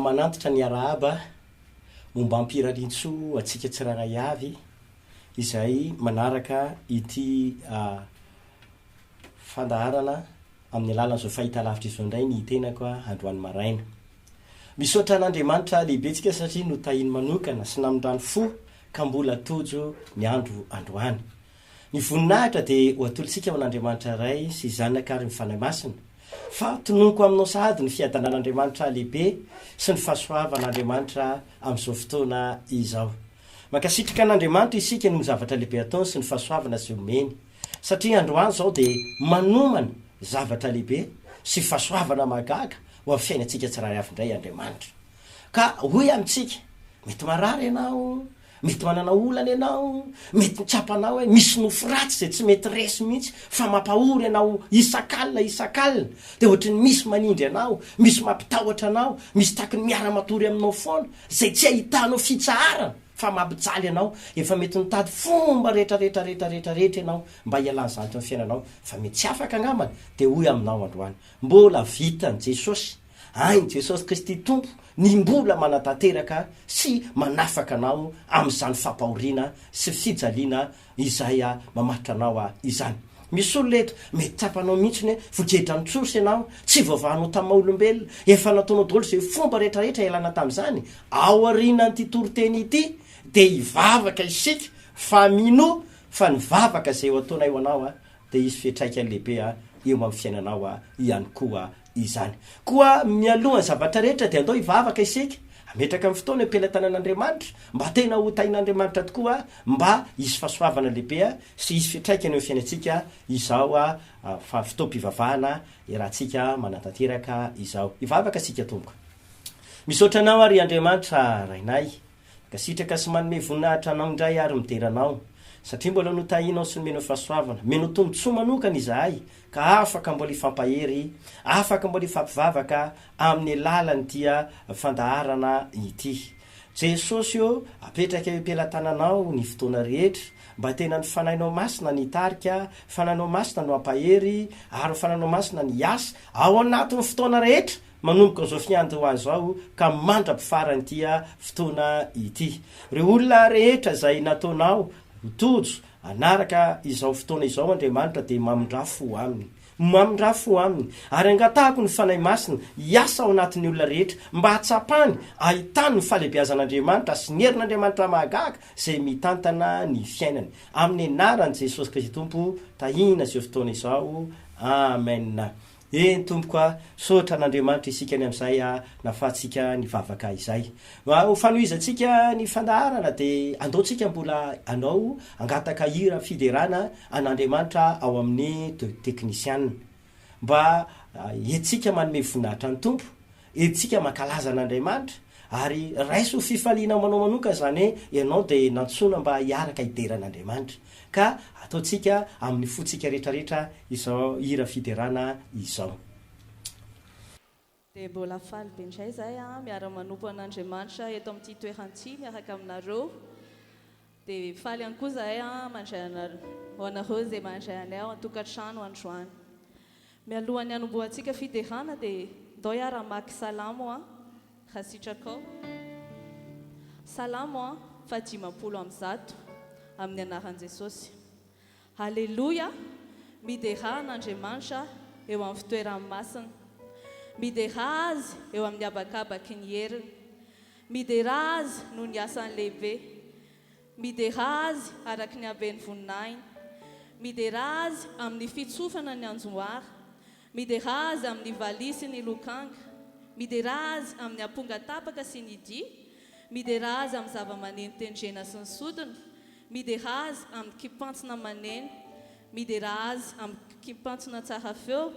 manantitra ny arahaba mombam-pirariantsoa antsika tsirairay avy izay manaraka ity fandaharana amin'ny alalan'izao fahitalavitra izao indray ny tenako androany maraina. Misaotra an'Andriamanitra lehibe tsika satria notahiny manokana sy namindrany fo ka mbola tojo ny andro androany. Ny voninahitra dia ho atolotsika ho an'Andriamanitra Ray sy Zanaka ary ny Fanahy Masina. Fa tononiko aminao sahady ny fiadanan'Andriamanitra lehibe sy ny fahasoavan'Andriamanitra amin'izao fotoana izao. Mankasitraka an'Andriamanitra isika noho ny zavatra lehibe ataony sy ny fahasoavana izay omeny. Satria androany izao dia manomana zavatra lehibe sy fahasoavana mahagaga ho amin'ny fiainantsika tsirairay avy indray Andriamanitra. Ka hoy amintsika, mety marary ianao, Mety manana olana ianao, mety tsapanao hoe misy nofy ratsy izay tsy mety resy mihitsy fa mampahory anao isak'alina isak'alina, dia ohatry ny misy manindry anao, misy mampitahotra anao, misy taky ny miara-matory aminao foana, izay tsy ahitanao fitsaharana fa mampijaly anao, efa mety nitady fomba rehetra rehetra rehetra rehetra rehetra ianao mba hialan'izany teo amin'ny fiainanao fa mety tsy afaka angambany, dia hoy aminao androany, mbola vitan'i Jesosy Hain'i Jesosy Kristy Tompo ny mbola manatanteraka sy manafaka anao amin'izany fampahoriana sy fijaliana izay mamatotra anao izany. Misy olona eto, mety tsapanao mihitsy ny hoe vogedrany trosa ianao, tsy voavahanao tamin'ny maha olombelona, efa nataonao daholo izay fomba rehetrarehetra hialana tamin'izany. Aorianan'ity toriteny ity dia hivavaka isika fa minoa fa ny vavaka izay ho ataonay ho anao dia hisy fiantraikany lehibe eo amin'ny fiainanao ihany koa izany. Koa mialoha ny zavatra rehetra dia andao hivavaka isika, hametraka ny fotoana eo am-pelatanan'Andriamanitra, mba tena ho tahin'Andriamanitra tokoa, mba hisy fahasoavana lehibe sy hisy fiantraikany eo amin'ny fiainantsika izao fa fotoam-pivavahana iarahantsika manatanteraka izao. Hivavaka isika Tompoko. Misaotra Anao ary Andriamanitra Rainay. Mankasitraka sy manome voninahitra Anao indray ary midera Anao, satria mbola notahianao sy nomenao fahasoavana, omenao tombontsoa manokana izahay ka afaka mbola hifampahery, afaka mbola hifampivavaka amin'ny alalan'ity fandaharana ity. Jesosy ô, apetraka eo am-pelatananao ny fotoana rehetra, mba tena ny Fanahinao Masina ny hitarika, Fanahinao Masina no hampahery, ary ny Fanahinao Masina ny hiasa ao anatin'ny fotoana rehetra, manomboka izao fiandohana izao ka mandra-pifaran'ity fotoana ity. Ireo olona rehetra izay nataonao ho tojo hanaraka izao fotoana izao Andriamanitra dia mamindrà fo aminy. Mamindrà fo aminy. Ary angatahako ny Fanahy Masina hiasa ao anatin'ny olona rehetra mba hahatsapany, hahitany ny fahalehibeazan'Andriamanitra sy ny herin'Andriamanitra mahagaga izay mitantana ny fiainany. Amin'ny anaran'i Jesosy Kristy Tompo, tahina izao fotoana izao. Amen. Eny tompoko a, misaotra an'Andriamanitra isika ny amin'izay nafahantsika nivavaka izay. Ho fanohizantsika ny fandaharana dia andao tsika mbola hanao hangataka hira fiderana an'Andriamanitra ao amin'ny teknisiana. Mba entintsika manome voninahitra ny Tompo, entintsika mankalaza an'Andriamanitra ary raiso ho fifaliana ho anao manoka izany hoe ianao dia nantsoina mba hiaraka hidera an'Andriamanitra. Ka ataontsika amin'ny fontsika rehetrarehetra izao hira fiderana izao. Dia mbola faly be indray izahay miara-manompo an'Andriamanitra eto amin'ity toerana ity miaraka aminareo. Dia faly ihany koa izahay mandray anareo, ho anareo izay mandray anay ao an-tokantrano androany. Mialohan'ny hanombohantsika fiderana dia ndao hiara-hamaky Salamo a, raha sitrakao. Salamo a, faha 150, amin'ny anaran'i Jesosy. Aleloia! Miderà an'Andriamanitra eo amin'ny fitoerany masina. Miderà Azy eo amin'ny habakabaky ny heriny. Miderà Azy noho ny asany lehibe. Miderà Azy araka ny haben'ny voninahiny. Miderà Azy amin'ny fitsofana ny anjoara. Miderà Azy amin'ny valiha sy ny lokanga. Miderà Azy amin'ny amponga tapaka sy ny dihy. Miderà Azy amin'ny zava-maneno tendrena sy ny sodina. Miderà Azy amin'ny kipantsona maneno. Miderà Azy amin'ny kipantsona tsara feo,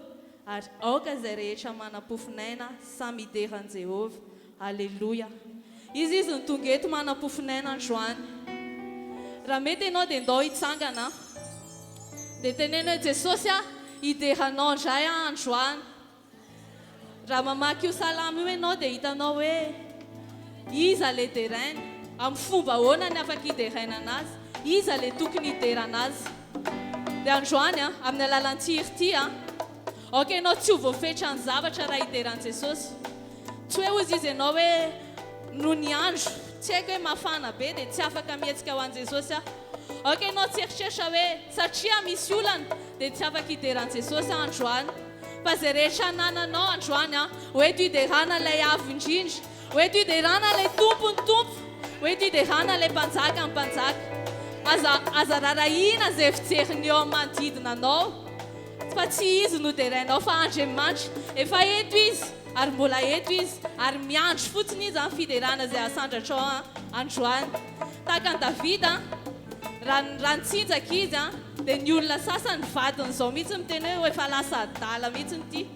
ary aoka izay rehetra manam-pofon'aina samy hidera an'i Jehovah. Aleloia! Iza izy no tonga eto manam-pofon'aina androany? Raha mety ianao dia ndao hitsangana. Dia teneno hoe, Jesosy a, hidera Anao indray aho androany. Raha mamaky io salamo io ianao dia hitanao hoe iza ilay deraina, amin'ny fomba ahoana ny afaka hideraina anazy, iza ilay tokony hiderana azy. Dia androany, amin'ny alalan'ity hira ity, aoka ianao tsy ho voafetran'ny zavatra raha hidera an'i Jesosy. Tsy hoe hozy izy ianao hoe noho ny andro, tsy haiko hoe mafana be dia tsy afaka mihetsika ho an'i Jesosy aho. Aoka ianao tsy hieritreritra hoe satria misy olana dia tsy afaka hidera an'i Jesosy aho androany. Fa izay rehetra anananao androany an, hoento hiderana ilay Avo Indrindra, hoento hiderana ilay Tompon'ny tompo, hoento hiderana ilay Mpanjakan'ny mpanjaka. Aza, aza rarahina izay fijerin'ny eo amin'ny manodidina anao, fa tsy izy no derainao fa Andriamanitra. Efa eto Izy, ary mbola eto Izy, ary miandry fotsiny Izy amin'ny fiderana izay asandratrao androany. Tahaka an'i Davida, raha, raha nitsinjaka izy an, Dia ny olona sasany vadiny izao mihitsy miteny hoe efa lasa adala mihitsy ity.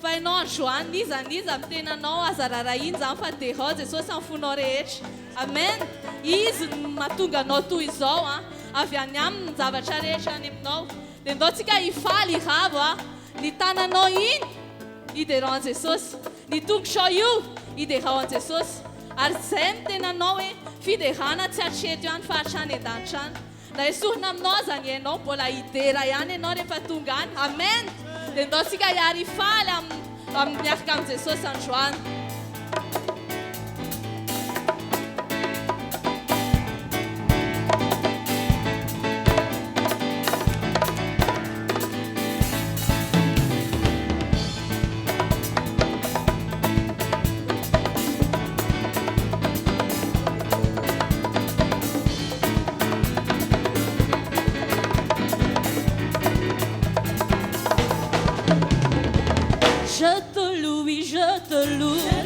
Fa ianao androany n'iza n'iza miteny anao aza rarahina izany fa derao Jesosy amin'ny fonao rehetra. Amen! Izy no mahatonga anao toy izao an! Avy any aminy ny zavatra rehetra any aminao. Dia ndao tsika hifaly hiravo an! Ny tananao iny hiderao an'i Jesosy. Ny tongotrao io hiderao an'i Jesosy. Ary izay no tenanao hoe fiderana tsy hatreto ihany fa hatrany an-danitra any. Na esorina aminao aza ny ainao mbola hidera ihany ianao rehefa tonga any. Amen! Dia ndao tsika hiary hifaly amin'ny miaraka amin'i Jesosy androany. Je te loue, oui, je te loue.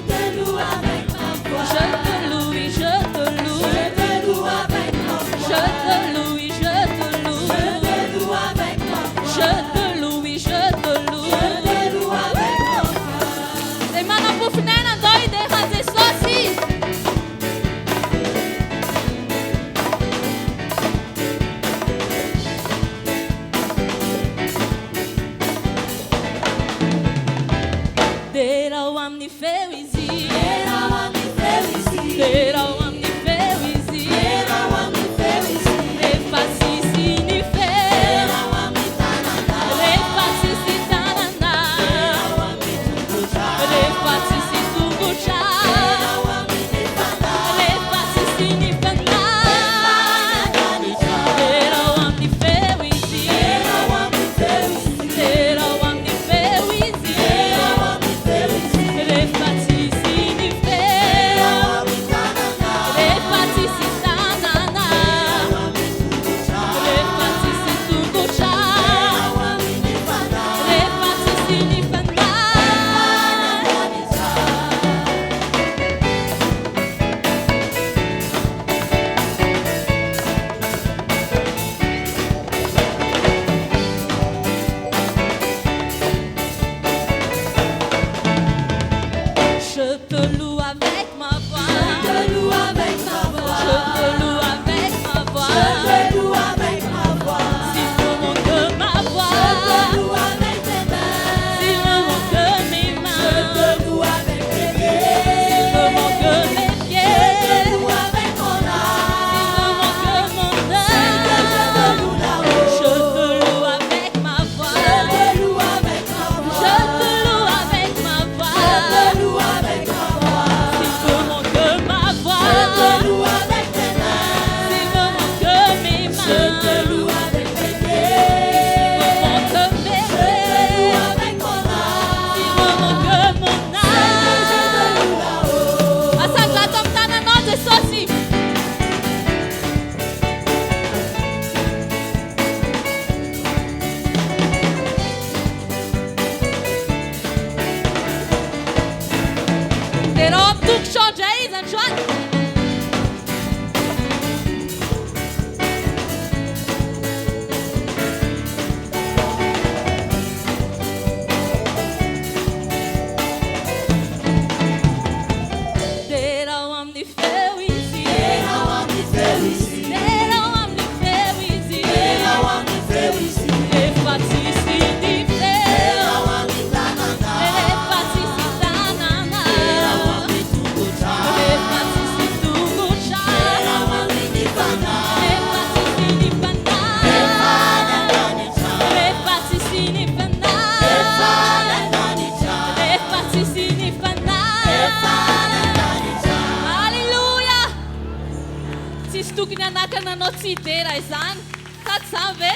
Tsisy tokony hanakana anao tsy hidera izany. Sa tsy izany ve?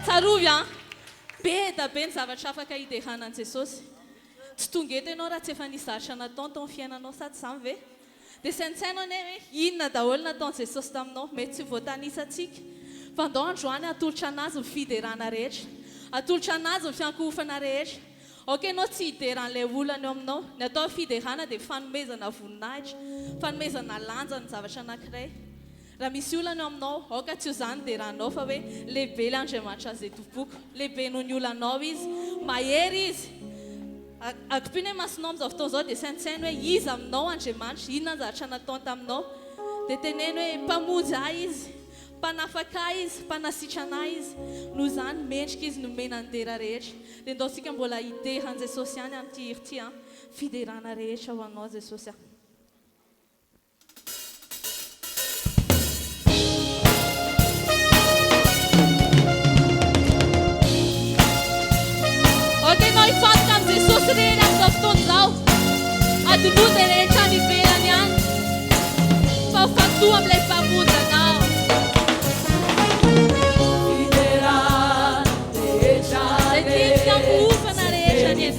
Tsarovy an! Be da be ny zavatra afaka hiderana an'i Jesosy. Tsy tonga eto ianao raha tsy efa nisy zavatra nataony tao amin'ny fiainanao, sa tsy izany ve? Dia saintsaino anie hoe inona daholo nataon'i Jesosy taminao. Mety tsy ho voatanisantsika. Fa andao androany hatolotra an'Azy ny fiderana rehetra. Hatolotra an'Azy ny fiankohofana rehetra. Aoka ianao tsy hidera an'ilay olana eo aminao. Ny atao hoe fiderana dia fanomezana voninahitra, fanomezana lanja ny zavatra anankiray. Raha misy olana eo aminao, aoka tsy ho izany ny deranao fa hoe lehibe ilay Andriamanitra izay tompoko. Lehibe noho ny olanao Izy. Mahery Izy. Akipio ny masonao amin'izao fotoana izao dia saintsaino hoe iza aminao Andriamanitra, inona ny zavatra nataony taminao. Dia teneno hoe Mpamonjy ahy Izy, Mpanafaka ahy Izy, Mpanasitrana ahy Izy. Noho izany, mendrika Izy nomena ny dera rehetra. Dia ndao isika mbola hidera an'i Jesosy ihany amin'ity hira ity an. Fiderana rehetra ho Anao Jesosy a. Ok ianao hifantoka amin'i Jesosy irery amin'izao fotoana izao. Adinoy izay rehetra any ivelany any. Fa mifantoha amin'ilay Mpamonjy anao. Izay tiany fiankohofana rehetra anie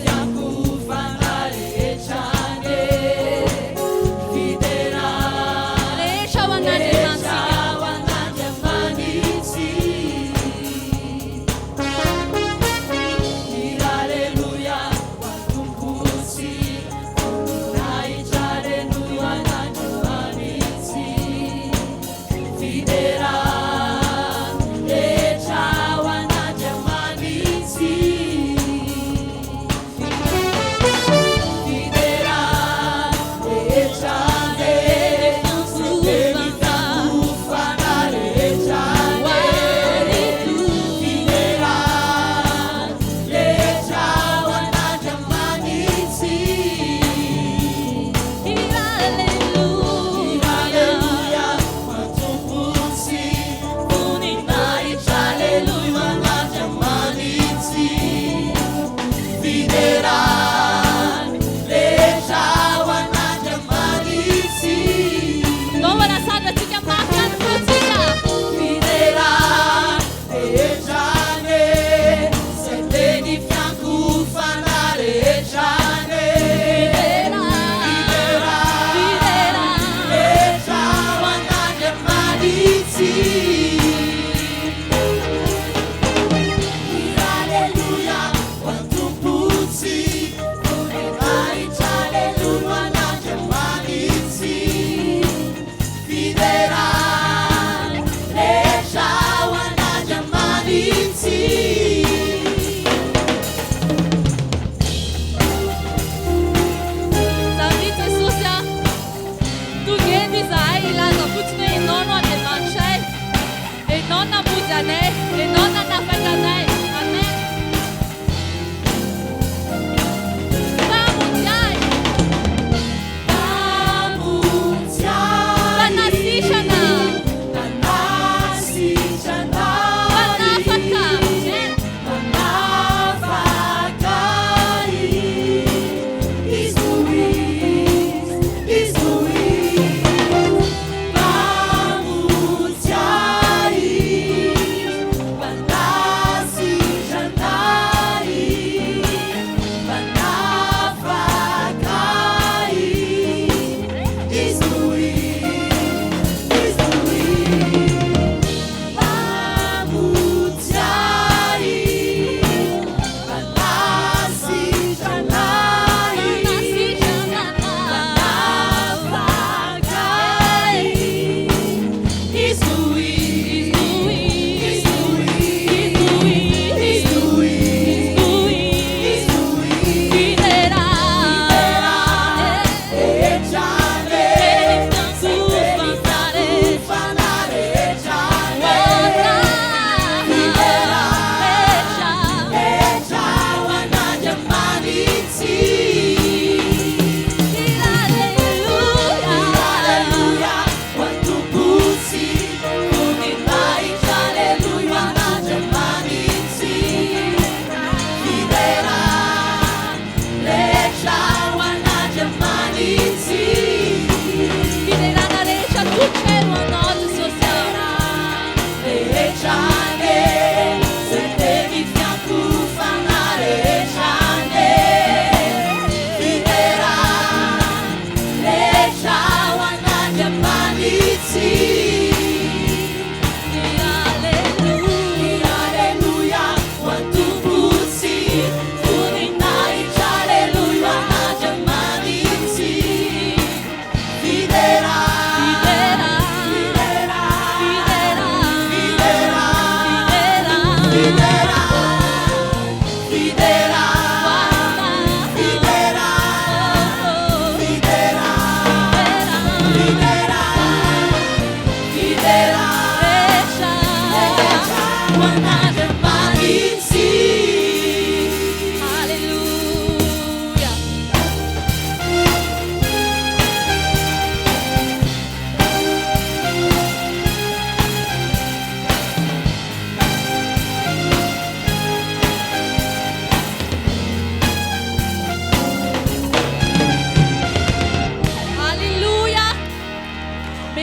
Rehetra ho an'Andriamanitsika. Naovana sandratsika mafy ihany fontsika. Fidera, fidera. Zany Jesosy a! Tonga eto izahay hilaza fotsiny hoe Ianao no Andriamanitray. Ianao namonjy anay. Ianao nanafaka anay. Amen. Mpamonjy ahy. Mpanasitrana. Mpanafaka. Amen.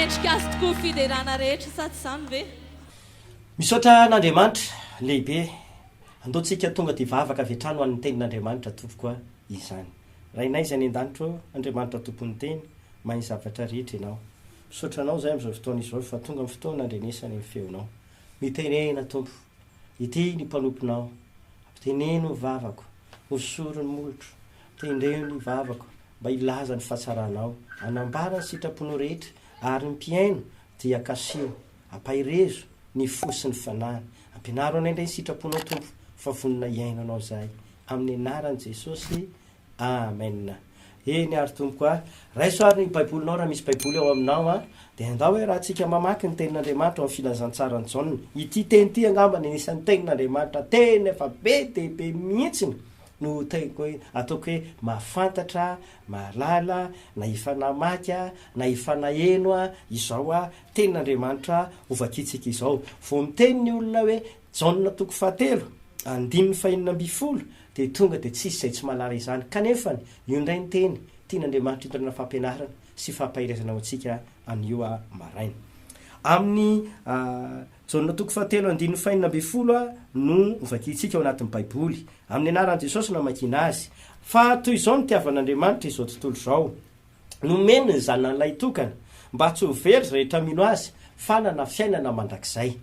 Mendrika azy tokoa ny fiderana rehetra, sa tsy izany ve? Misaotra an'Andriamanitra lehibe. Andao tsika tonga dia hivavaka avy hatrany ho an'ny tenin'Andriamanitra tompoko a izany. Rainay izay any an-danitra ô, Andriamanitra tompon'ny teny, mahay ny zavatra rehetra Ianao. Misaotra Anao izahay amin'izao fotoana izao fa tonga ny fotoana handrenesana ny feonao. Mitenena Tompo, ity ny mpanomponao, ampiteneno ny vavako, hosory ny molotro, tendreo ny vavako mba hilaza ny fahatsaranao, hanambara ny sitraponao rehetra, ary ny mpihaino dia kasiho, ampaherezo ny fo sy ny fanahy. Ampianaro anay indray ny sitraponao Tompo fa vonona hihaino Anao izahay. Amin'ny anaran'i Jesosy, Amen. Eny ary tompoko a! Raiso ary ny baibolinao raha misy baiboly ao aminao a! Dia andao hoe raha tsika mamaky ny tenin'Andriamanitra ao amin'ny filazantsaran'i Jaona. Ity teny ity angamba ny anisan'ny tenin'Andriamanitra tena efa be dia be mihitsiny no teniko hoe ataoko hoe mahafantatra, mahalala, na efa namaky a, na efa naheno a, izao a, tenin'Andriamanitra hovakintsika izao. Vao miteny ny olona hoe Jaona toko fahatelo, andininy fahenina ambinifolo, dia tonga dia tsisy izay tsy mahalala izany. Kanefany, io indray ny teny tian'Andriamanitra hitondrana fampianarana sy fampaherezana ho antsika anio maraina. Amin'ny Jaona toko fahatelo andininy fahenina ambinifolo no hovakintsika ao anatin'ny Baiboly. Amin'ny anaran'i Jesosy no amakiana azy. Fa toy izao no nitiavan'Andriamanitra izao tontolo izao. Nomeny ny Zanany Lahitokana, mba tsy ho very izay rehetra mino Azy, fa hanana fiainana mandrakizay.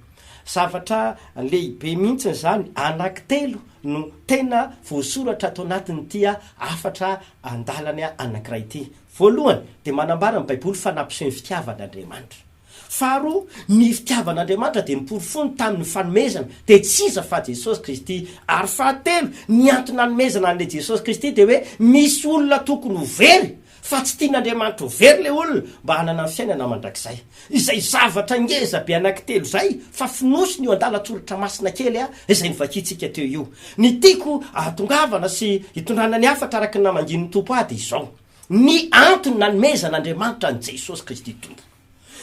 Zavatra lehibe mihitsy izany, anankitelo no tena voasoratra ato anatin'ity hafatra andalana anankiray ity. Voalohany, dia manambara ny Baiboly fa nampiseho ny fitiavany Andriamanitra. Faharoa, ny fitiavan'Andriamanitra dia noporofoiny tamin'ny fanomezana, dia tsy iza fa Jesosy Kristy. Ary fahatelo, ny antony nanomezana an'ilay Jesosy Kristy dia hoe misy olona tokony ho very, fa tsy tian'Andriamanitra ho very ilay olona mba hanana ny fiainana mandrakizay. Izay zavatra ngeza be anankitelo izay fa fonosiny io andalan-tsoratra masina kely izay novakintsika teo io. Ny tiako ahatongavana sy hitondrana ny hafatra araka ny namangian'ny Tompo ahy dia izao. Ny antony nanomezan'Andriamanitra an'i Jesosy Kristy Tompo.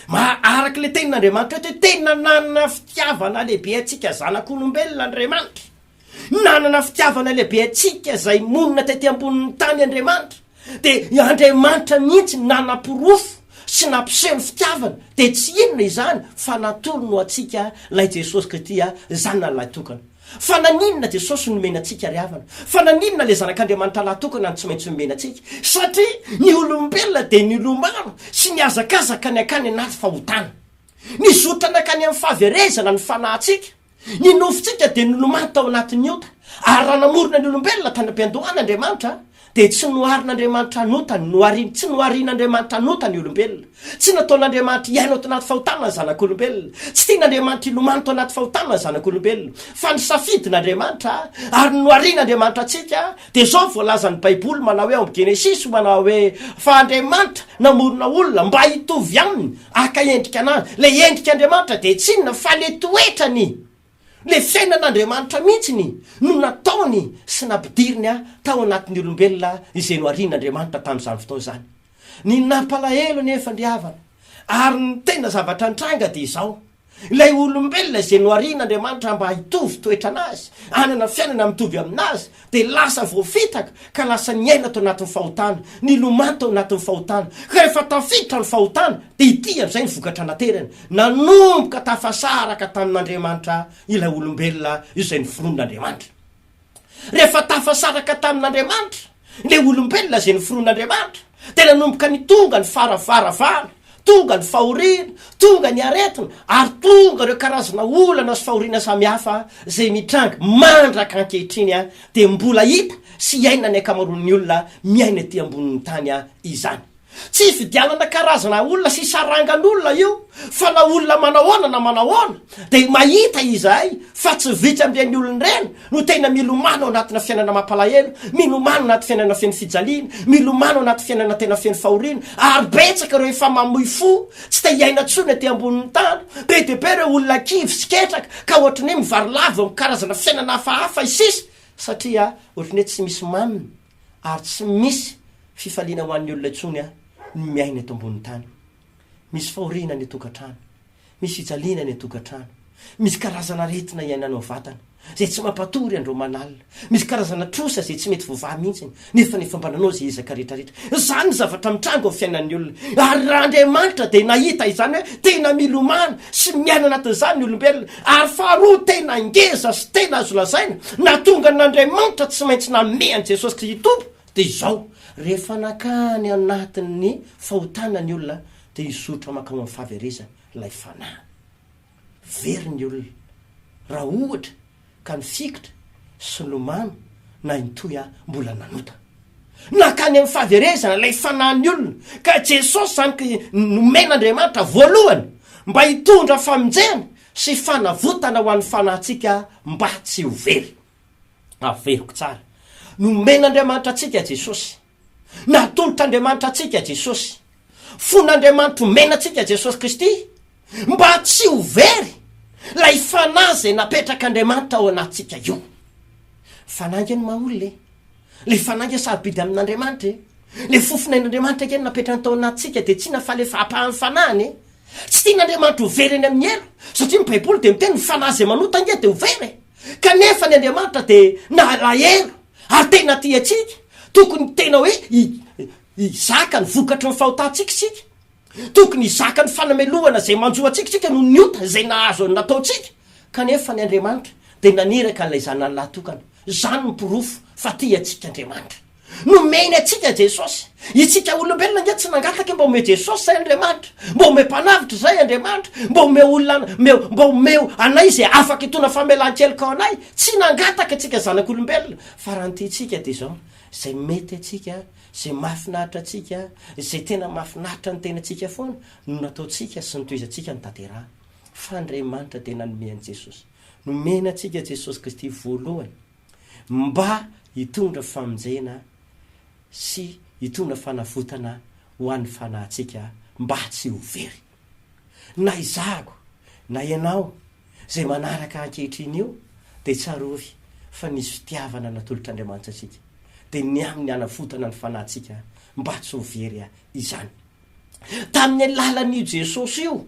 Ma, araka ilay tenin'Andriamanitra eto hoe tena nanana fitiavana lehibe antsika zanak'olombelona Andriamanitra. Nanana fitiavana lehibe antsika izay monina tety ambonin'ny tany Andriamanitra. Dia Andriamanitra mihitsy nanaporofo sy nampiseho ny fitiavany, dia tsy inona izany fa natolony ho antsika ilay Jesosy Kristy Zanany Lahitokana. Fa naninona Jesosy no nomena antsika ry havana? Fa naninona ilay Zanak'Andriamanitra lahy tokana no tsy maintsy nomena antsika? Satria ny olombelona dia nilomano sy nihazakazaka niankany anaty fahotana. Nizotra nankany amin'ny fahaverezana ny fanahintsika. Ny nofontsika dia nilomano tao anatin'ny ota. Ary raha namorona ny olombelona tany am-piandohana Andriamanitra, dia tsy noharin'Andriamanitra hanota ny nohariny, tsy noharin'Andriamanitra hanota ny olombelona. Tsy nataon'Andriamanitra hiaina ato anaty fahotana ny zanak'olombelona. Tsy tian'Andriamanitra hilomano tao anaty fahotana ny zanak'olombelona. Fa ny safidin'Andriamanitra, ary ny noharin'Andriamanitra antsika, dia izao no voalazan'ny Baiboly manao hoe ao amin'ny Genesisy manao hoe, Fa Andriamanitra namorona olona mba hitovy aminy, haka endrika an'azy. Ilay endrik'Andriamanitra dia tsy inona fa ilay toetrany. Ilay fiainan'Andriamanitra mihitsy no nataony sy nampidiriny tao anatin'ny olombelona izay noharian'Andriamanitra tamin'izany fotoana izany. Ny nampalahelo anefa ndry havana, ary ny tena zavatra nitranga dia izao, ilay olombelona izay noharian'Andriamanitra mba hitovy toetra an'Azy, hanana fiainana mitovy amin'Azy, dia lasa voafitaka ka lasa niaina tao anatin'ny fahotana, nilomano tao anatin'ny fahotana, ka rehefa tafiditra ny fahotana dia ity amin'izay ny vokatra naterany, nanomboka tafasaraka tamin'Andriamanitra ilay olombelona izay noforonin'Andriamanitra. Rehefa tafasaraka tamin'Andriamanitra ilay olombelona izay noforonin'Andriamanitra dia nanomboka nitonga ny faravaravana, Tonga ny fahoriana, tonga ny aretina, ary tonga ireo karazana olana sy fahoriana samihafa izay mitranga mandraka ankehitriny dia mbola hita sy iainan'ny ankamaroan'ny olona miaina ety ambonin'ny tany izany. Tsy ifidianana karazana olona sy sarangan'olona io fa na olona manahoana na manahoana dia mahita izahay fa tsy vitsy amin'ireny olona ireny no tena milomano ao anatina fiainana mampalahelo, milomano anaty fiainana feno fijaliana, milomano anaty fiainana tena feno fahoriana, ary betsaka ireo efa mamoy fo, tsy te hiaina intsony aty ambonin'ny tany, be dia be ireo olona kivy sy ketraka ka ohatran'ny hoe mivarilavo amin'ny karazana fiainana hafahafa isisa satria ohatran'ny hoe tsy misy maminy ary tsy misy fifaliana ho an'ny olona intsony ny miaina eto ambonin'ny tany. Misy fahoriana any an-tokantrano, misy fijaliana any an-tokantrano. Misy karazana aretina iainanao vatana, izay tsy mampatory andro aman'alina. Misy karazana trosa izay tsy mety voavaha mihitsy, nefa ny efa mba nanao izay ezaka rehetrarehetra. Izany ny zavatra mitranga ao fiainan'ny olona. Ary raha Andriamanitra dia nahita izany hoe tena milomano sy miaina anatin'izany ny olombelona. Ary faharoa tena ngeza sy tena azo lazaina, nahatonga an'Andriamanitra tsy maintsy nanome an'i Jesosy Kristy Tompo, dia izao, rehefa nankany anatin'ny fahotana ny olona, dia hizotra mankao amin'ny fahaverezana ilay fanahy. Very ny olona raha ohatra ka nifikitra sy nilomano na intoy aho mbola nanota. Nankany amin'ny fahaverezana ilay fanahin'ny olona ka Jesosy izany ka nomen'Andriamanitra voalohany mba hitondra famonjena sy fanavotana ho an'ny fanahintsika mba tsy ho very. Averiko tsara. Nomen'Andriamanitra antsika Jesosy. Natolotr'Andriamanitra antsika Jesosy. Fon'Andriamanitra omena antsika Jesosy Kristy mba tsy ho very ilay fanahy izay napetrak'Andriamanitra ao anatintsika io. Fanahy ange no maha olona e. Ilay fanahy ange sarobidy amin'Andriamanitra e. Ilay fofonain'Andriamanitra ange no napetrany tao anatintsika dia tsy inona fa ilay ampahan'ny fanahiny e. Tsy tian'Andriamanitra ho very any amin'ny helo satria ny Baiboly dia miteny ny fanahy izay manota ange dia ho very e. Kanefa ny Andriamanitra dia nalahelo ary tena tia antsika. Tokony tena hoe hizaka ny vokatry ny fahotantsika isika. Tokony hizaka ny fanamelohana izay manjo antsika isika noho ny ota izay nahazo ny nataontsika. Kanefa ny Andriamanitra dia naniraka an'ilay Zanany lahy tokana. Izany no porofo fa tia antsika Andriamanitra. Nomeny antsika Jesosy. Isika olombelona ange tsy nangataka mba omeo Jesosy izay Andriamanitra, mba omeo mpanavotra izay Andriamanitra, mba omeo olona, meo, mba omeo anay izay afaka hitondra famelan-keloka ho anay. Tsy nangataka isika zanak'olombelona, fa raha ny tiantsika dia izao, izay mety antsika, izay mahafinaritra antsika, izay tena mahafinaritra ny tenantsika foana no nataontsika sy notohizantsika notanterahana. Fa Andriamanitra dia nanome an'i Jesosy. Nomena antsika Jesosy Kristy voalohany. mba hitondra famonjena sy hitondra fanavotana ho an'ny fanahintsika mba tsy ho very. Na izaho na ianao izay manaraka ankehitriny io dia tsarovy fa nisy fitiavana natolotr'Andriamanitra antsika dia ny amin'ny hanavotana ny fanahintsika mba tsy ho very izany. Tamin'ny alalan'io Jesosy io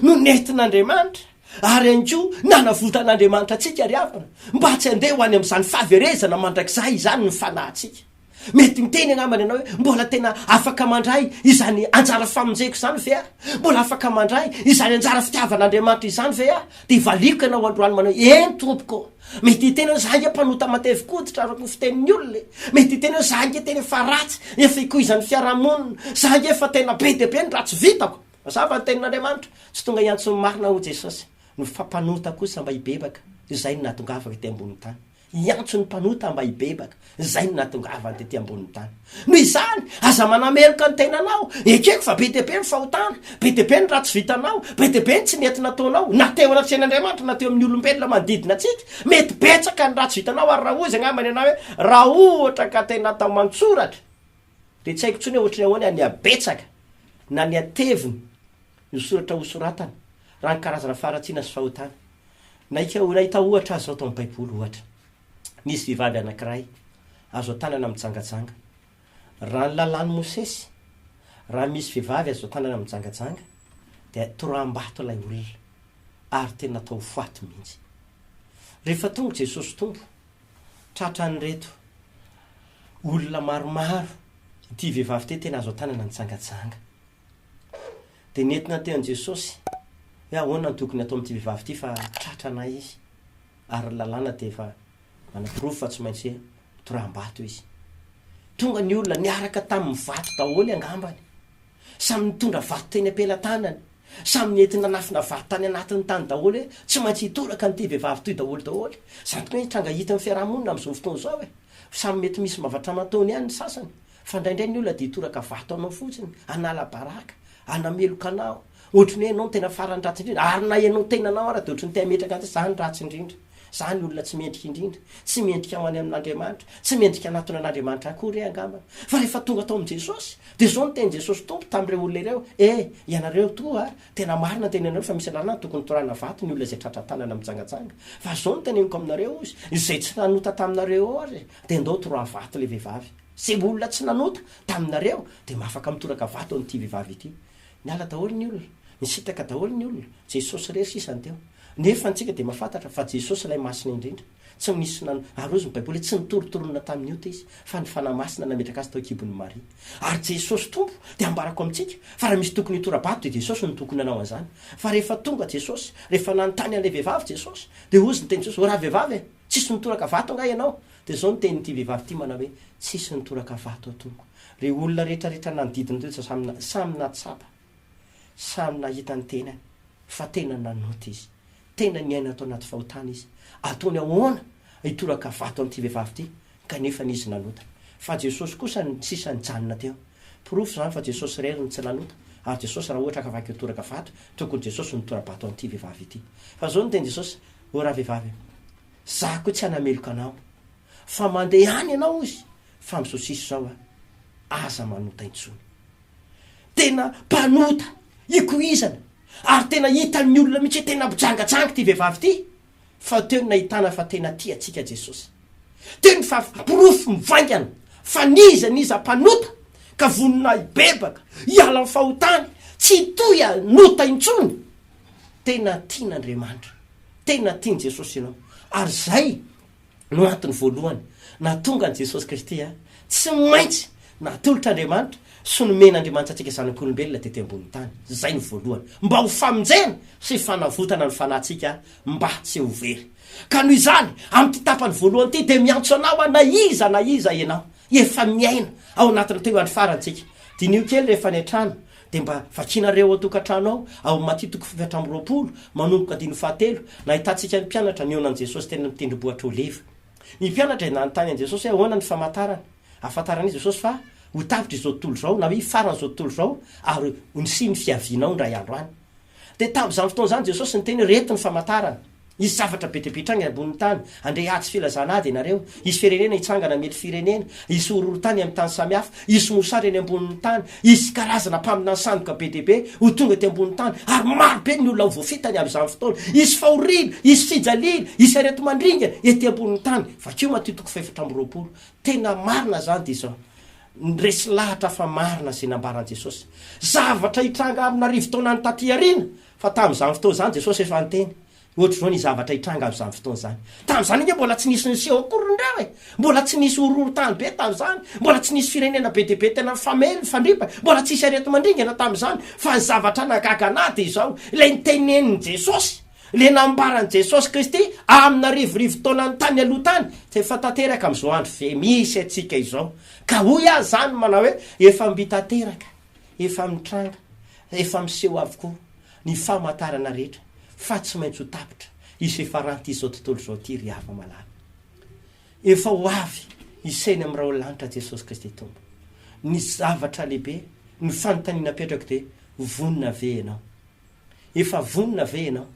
no nentin'Andriamanitra ary ihany koa nanavotan'Andriamanitra antsika ry havana mba tsy handeha ho any amin'izany fahaverezana mandrakizay izany ny fanahintsika. Mety miteny angambany ianao hoe mbola tena afaka mandray izany anjara famonjeko izany ve aho? Mbola afaka mandray izany anjara fitiavan'Andriamanitra izany ve aho? Dia valiako ianao androany manao hoe eny tompoko. Mety hiteny hoe za ange mpanota matevin-koditra araka ny fitenin'ny olona e. Mety hiteny hoe za ange tena efa ratsy, efa ikoizan'ny fiarahamonina, za ange efa tena be dia be ny ratsy vitako. Mazava ny tenin'Andriamanitra, tsy tonga hiantso ny marina hoy Jesosy, ny fa mpanota kosa mba hibebaka, izay no nahatongavako ety ambonin'ny tany. Hiantso ny mpanota mba hibebaka, izay no nahatongavany tety ambonin'ny tany. Noho izany, aza manameloka ny tenanao, ekeko fa be dia be ny fahotana, be dia be ny ratsy vitanao, be dia be ny tsy nety nataonao, na teo anatrehan'Andriamanitra na teo amin'ny olombelona manodidina antsika, mety betsaka ny ratsy vitanao ary raha hozy angambany ianao hoe raha ohatra ka tena atao an-tsoratra, Dia tsy haiko intsony hoe ohatry ny ahoana ny habetsaka na ny hateviny ny soratra hosoratana raha ny karazana faharatsiana sy fahotana. Nahika nahita ohatra aho izao tao amin'ny Baiboly ohatra. Nisy vehivavy anankiray azo an-tanana mijangajanga. Raha ny lalàn'i Mosesy, raha misy vehivavy azo an-tanana mijangajanga dia toraham-bato ilay olona ary tena atao ho faty mihitsy. Rehefa tonga Jesosy Tompo, tratran'ireto olona maromaro ity vehivavy ity tena azo an-tanana nijangajanga. Dia nentina teo an'i Jesosy hoe ahoana no tokony atao amin'ity vehivavy ity fa tratranay izy ary ny lalàna dia efa manaporofo fa tsy maintsy toraham-bato izy. Tonga ny olona niaraka tamin'ny vato daholo angambany. Samy nitondra vato teny am-pelatanany. Samy nety nanafina vato tany anatin'ny tany daholo hoe tsy maintsy hitoraka an'ity vehivavy ity daholo daholo. Izany tokoa ny tranga hita amin'ny fiaraha-monina amin'izao fotoana izao e. Samy mety misy mavatra mataony ihany ny sasany, fa indraindray ny olona dia hitoraka vato anao fotsiny, hanala baraka, hanameloka anao, ohatry ny hoe ianao no tena farany ratsy indrindra, ary na ianao tenanao ara dia ohatry ny te hametraka an'izay, za no ratsy indrindra, za ny olona tsy mendrika indrindra, tsy mendrika ho any amin'Andriamanitra, tsy mendrika hanatona an'Andriamanitra akory aho angambany. Fa rehefa tonga tao amin'i Jesosy, dia izao no tenin'i Jesosy Tompo tamin'ireo olona ireo, E, ianareo toa, tena marina ny teninareo fa misy lalàna tokony torahana vato ny olona izay tratra tanana mijangajanga. Fa izao no teneniko aminareo, hozy, izay tsy nanota taminareo ao ary, dia ndao toraha vato ilay vehivavy. Izay olona tsy nanota taminareo, dia afaka mitoraka vato an'ity vehivavy ity. Niala daholo ny olona. Nisintaka daholo ny olona, Jesosy irery sisa no teo. Nefa antsika dia mahafantatra fa Jesosy ilay Masina indrindra. Tsy nisy nan, ary hozy ny Baiboly hoe tsy nitorontoronina tamin'ny ota Izy, fa ny Fanahy Masina nametraka Azy tao an-kibon'i Maria. Ary Jesosy Tompo dia ambarako amintsika fa raha misy tokony hitora-bato dia Jesosy no tokony hanao an'izany. Fa rehefa tonga Jesosy, rehefa nanontany an'ilay vehivavy Jesosy, dia hozy ny tenin'i Jesosy, O ravehivavy e, tsisy nitoraka vato angaha ianao? Dia izao no tenin'ity vehivavy ity manao hoe, Tsisy nitoraka vato aho Tompo. Ireo olona rehetra rehetra nanodidina teo dia samy samy nahatsapa, samy nahita ny tenany fa tena nanota izy. Tena niaina tao anaty fahotana izy. Ataony ahoana hitoraka vato an'ity vehivavy ity kanefa izy nanota. Fa Jesosy kosa ny sisa nijanona teo. Porofo izany fa Jesosy irery no tsy nanota, ary Jesosy raha ohatra ka afaka hitoraka vato, tokony Jesosy no nitora-bato an'ity vehivavy ity. Fa izao no tenin'i Jesosy, O ravehivavy, za koa tsy hanameloka anao, fa mandeha any ianao hozy, fa amin'izao sisa izao a, aza manota intsony. Tena mpanota, ikoizana, ary tena hitan'ny olona mihitsy hoe tena mpijangajanga ity vehivavy ity, fa teo no nahitana fa tena tia antsika Jesosy. Teo ny fa porofo mivaingana fa n'iza n'iza mpanota ka vonona hibebaka, hiala amin'ny fahotany, tsy hitohy hanota intsony, tena tian'Andriamanitra, tena tian'i Jesosy ianao. Ary izay no antony voalohany nahatonga an'i Jesosy Kristy tsy maintsy natolotr'Andriamanitra sy nomen'Andriamanitra antsika zanak'olombelona tety ambonin'ny tany. Izay no voalohany. Mba ho famonjena sy fanavotana ny fanahintsika mba tsy ho very. Ka noho izany, amin'ity tapany voalohany ity dia miantso anao aho na iza na iza ianao efa miaina ao anatin'ny teo andro farany tsika. Diniho kely rehefa any an-trano dia mba vakinareo ao an-tokantrano ao, ao amin'ny Matio toko faha-24, manomboka andininy fahatelo, nahitantsika ny mpianatra nihaona an'i Jesosy teny amin'ny tendrombohitra Oliva. Ny mpianatra dia nanontany an'i Jesosy hoe ahoana ny famantarana ahafantaran'izy Jesosy fa ho tapitra izao tontolo izao na hoe hifarana izao tontolo izao ary ho nisian'ny fiavianao indray andro any. Dia tamin'izany fotoana izany Jesosy niteny hoe reto ny famantarana. Hisy zavatra be dia be hitranga eny ambonin'ny tany. Handre ady sy filazana ady ianareo. Hisy firenena hitsangana hamely firenena. Hisy horohorontany amin'ny tany samihafa. Hisy mosary eny ambonin'ny tany. Hisy karazana mpaminany sandoka be dia be ho tonga ety ambonin'ny tany. Ary maro be ny olona ho voafitany amin'izany fotoana. Hisy fahoriana, hisy fijaliana, hisy areti-mandringana ety ambonin'ny tany. Vakio Matio toko fahefatra amby 20. Tena marina izany dia izao. Resy lahatra fa marina izay nambaran'i Jesosy. Zavatra hitranga amin'arivo taona any taty aoriana, fa tamin'izany fotoana izany Jesosy efa niteny. Ohatr'izao ny zavatra hitranga amin'izany fotoana izany. Tamin'izany ange mbola tsy nisy niseho akory indreo e! Mbola tsy nisy horohorontany be tamin'izany, mbola tsy nisy firenena be dia be tena nifamely, nifandripaka, mbola tsy nisy areti-mandringana tamin'izany. Fa ny zavatra nahagaga an'ahy dia izao, ilay nitenenin'i Jesosy, Ilay nambaran'i Jesosy Kristy amin'arivorivo taonany tany aloha tany dia efa tanteraka amin'izao andro ve misy antsika izao. Ka hoy aho izany manao hoe efa mby tanteraka, efa mitranga, efa miseho avokoa ny famantarana rehetra fa tsy maintsy ho tapitra hisy fiafaran'ity izao tontolo izao ity ry hava-malala. Efa ho avy hisaina amin'ny rahon'ny lanitra Jesosy Kristy Tompo. Ny zavatra lehibe, ny fanontaniana apetrako dia vonona ve ianao? Efa vonona ve ianao?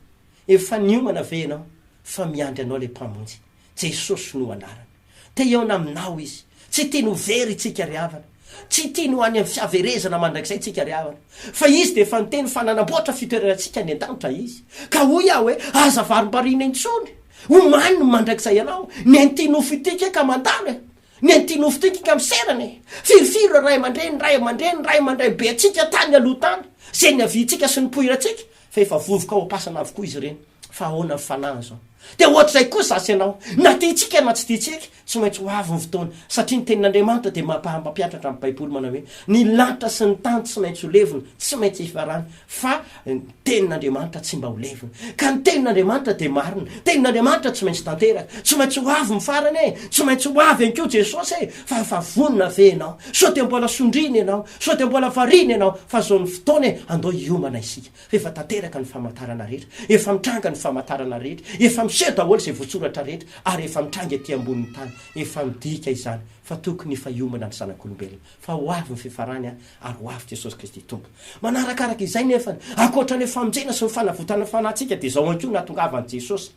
Efa niomana ve ianao fa miandry anao ilay Mpamonjy? Jesosy no anarany. Te hihaona aminao Izy. Tsy tiany ho very itsika ry havana. Tsy tiany ho any amin'ny fihaverezana mandrakizay itsika ry havana. Fa Izy dia efa niteny fa nanamboatra fitoerana antsika any an-danitra Izy. Ka hoy aho hoe, aza varimbariana intsony. Omany ny mandrakizay anao. Ny an'ity nofo ity kay ka mandalo e. Ny an'ity nofo ity ka miserana e! Firifiry ireo ray aman-dreny, ray aman-dreny, ray aman-draibe antsika tany aloha tany, izay niaviantsika sy nipoirantsika, fa efa vovoka ao am-pasana avokoa izy ireny. Fa ahoana ny fanahiny izao? Dia ohatr'izay koa za sy ianao, na tiantsika na tsy tiantsika, tsy maintsy ho avy ny fotoana, satria ny tenin'Andriamanitra dia mampianatra amin'ny Baiboly manao hoe, ny lanitra sy ny tany tsy maintsy ho levona, tsy maintsy hifarana, Fa ny tenin'Andriamanitra tsy mba ho levona. Ka ny tenin'Andriamanitra dia marina. Tenin'Andriamanitra tsy maintsy tanteraka. Tsy maintsy ho avy ny farany e! Tsy maintsy ho avy ihany koa Jesosy e! Fa efa vonona ve ianao? Sao dia mbola sondriana ianao? Sao dia mbola variana ianao? Fa izao ny fotoana e! Andao hiomana isika. Fa efa tanteraka ny famantarana rehetra. Efa mitranga ny famantarana rehetra. Efa miseho daholo izay voasoratra rehetra. Ary efa mitranga ety ambonin'ny tany. Efa midika izany fa tokony efa hiomana ny zanak'olombelona. Fa ho avy ny fifarany ary ho avy Jesosy Kristy Tompo. Manarakaraka izay nefany, ankoatra ny famonjena sy ny fanavotana ny fanahintsika dia izao ihany koa nahatongavan'i Jesosy.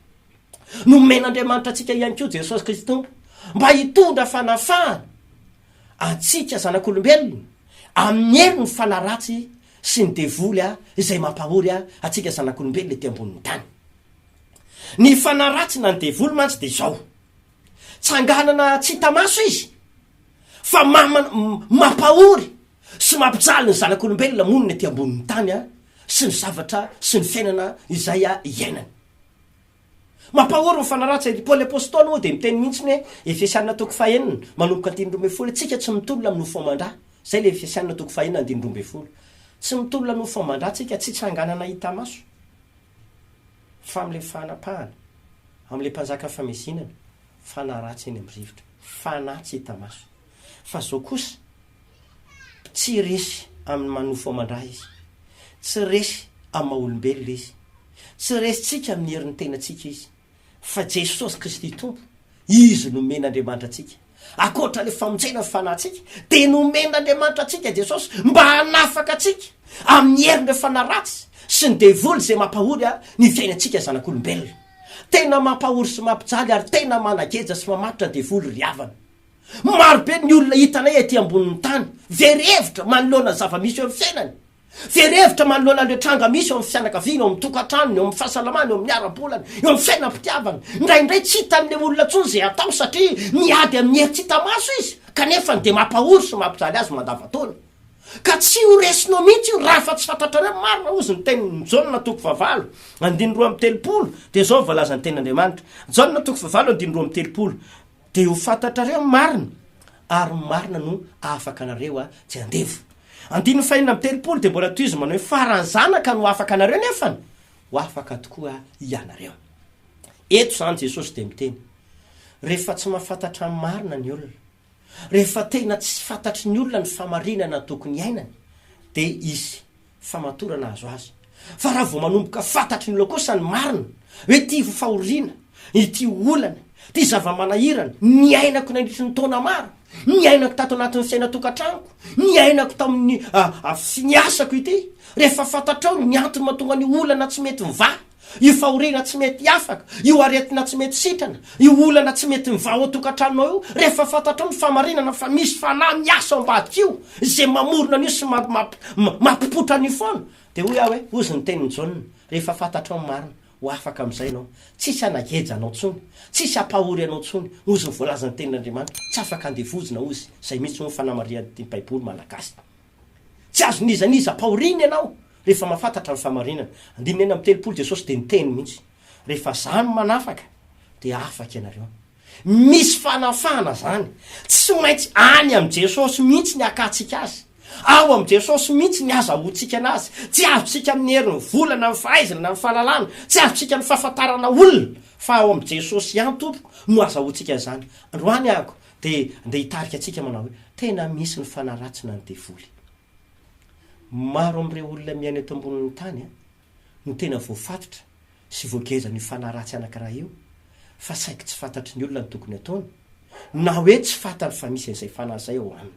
Nomen'Andriamanitra antsika ihany koa Jesosy Kristy Tompo mba hitondra fanafahana antsika zanak'olombelona amin'ny herin'ny fanahy ratsy sy ny devoly izay mampahory antsika zanak'olombelona ety ambonin'ny tany. Ny fanahy ratsy na ny devoly mantsy dia izao, tsanganana tsy hita maso izy, fa mampahory sy mampijaly ny zanak'olombelona monina ety ambonin'ny tany an! sy ny zavatra sy ny fiainana izay iainany. Mampahory ny fanahy ratsy. I Paoly Apostoly moa dia miteny mihitsy hoe, Efesiana toko fahenina, manomboka andininy 12, Tsika tsy mitolona amin'ny nofo aman-dra. Izay ilay Efesiana toko fahenina andininy 12. Tsy mitolona nofo aman-dra tsika, tsy tsanganana hita maso, fa amin'ilay fanapahana, amin'ilay mpanjaka famezinana, fanahy ratsy eny amin'ny rivotra. Fanahy tsy hita maso. Fa izao kosa, tsy resy amin'ny maha nofo aman-dra izy. Tsy resy amin'ny maha olombelona izy. Tsy resintsika amin'ny herin'ny tenantsika izy, fa Jesosy Kristy Tompo, Izy no nomen'Andriamanitra antsika. Ankoatra ilay famonjena ny fanahintsika, dia nomen'Andriamanitra antsika Jesosy mba hanafaka antsika amin'ny herin'ireo fanahy ratsy sy ny devoly izay mampahory ny fiainantsika zanak'olombelona. Tena mampahory sy mampijaly ary tena manageja sy mamatotra ny devoly ry havana. Maro be ny olona hitanay ety ambonin'ny tany, very hevitra manoloana ny zava-misy eo amin'ny fiainany. Very hevitra manoloana an'ireo tranga misy eo amin'ny fianakaviana, eo amin'ny tokantranony, eo amin'ny fahasalamany, eo amin'ny ara-bolany, eo amin'ny fiainam-pitiavany. Indraindray tsy hitan'ilay olona intsony izay atao satria miady amin'ny hery tsy hita maso izy, kanefa ny dia mampahory sy mampijaly azy mandavantaona. Ka tsy ho resinao mihitsy io raha fa tsy fantatrareo ny marina, hozy ny tenin'i Jaona toko fahavalo, andininy 32, dia izao no voalazan'ny tenin'Andriamanitra, Jaona toko fahavalo andininy 32, Dia ho fantatrareo ny marina, ary ny marina no hahafaka anareo tsy handevo. Andininy fahenina amby 30 dia mbola tohiziny manao hoe, Fa raha ny Zanaka no hahafaka anareo nefany, ho afaka tokoa hianareo. Eto izany Jesosy dia miteny, rehefa tsy mahafantatra ny marina ny olona, rehefa tena tsy fantatry ny olona ny fahamarinana tokony hiainany, dia hisy famatorana azo azy. Fa raha vao manomboka fantatry ny olona kosa ny marina, hoe ity fahoriana, ity olana, ity zava-manahirana, niainako nandritry ny taona maro, niainako tato anatin'ny fiainan-tokantranoko, niainako tamin'ny ny asako ity, rehefa fantatrao ny antony mahatonga ny olana tsy mety mivaha, Io fahoriana tsy mety afaka, io aretina tsy mety sitrana, io olana tsy mety mivaha ao an-tokantranonao io, rehefa fantatrao ny fahamarinana fa misy fanahy miasa ao ambadika io, izay mamorona an'io sy mampipoitra an'io foana, dia hoy aho hoe, hozy ny tenin'i Jaona, rehefa fantatrao ny marina, ho afaka amin'izay ianao, tsisy hanageja anao intsony, tsisy hampahory anao intsony, hozy ny voalazan'ny tenin'Andriamanitra, tsy afaka andevozina hozy, izay mihitsy moa ny fanamarihan'ny Baiboly malagasy. Tsy azon'iza n'iza ampahoriana ianao rehefa mahafantatra ny fahamarinana. Andininy 36 Jesosy dia niteny mihitsy, rehefa za no manafaka dia afaka ianareo. Misy fanafahana zany. Tsy maintsy any amin'i Jesosy mihitsy ny hakantsika azy. Ao amin'i Jesosy mihitsy ny azahoantsika anazy. Tsy azontsika amin'ny herin'ny vola na ny fahaizana na ny fahalalana, tsy azontsika ny fahafantarana olona fa ao amin'i Jesosy ihany tompoko no azahoantsika an'izany. Androany ahako Dia andeha hitarika antsika manao hoe, Tena misy ny fanaratsina ny devoly. Maro amin'ireo olona miaina eto ambonin'ny tany no tena voafatotra sy voagezan'io fanahy ratsy anankiray io, fa saiky tsy fantatry ny olona ny tokony hataony, na hoe tsy fantany fa misy an'izay fanahy izay ao aminy.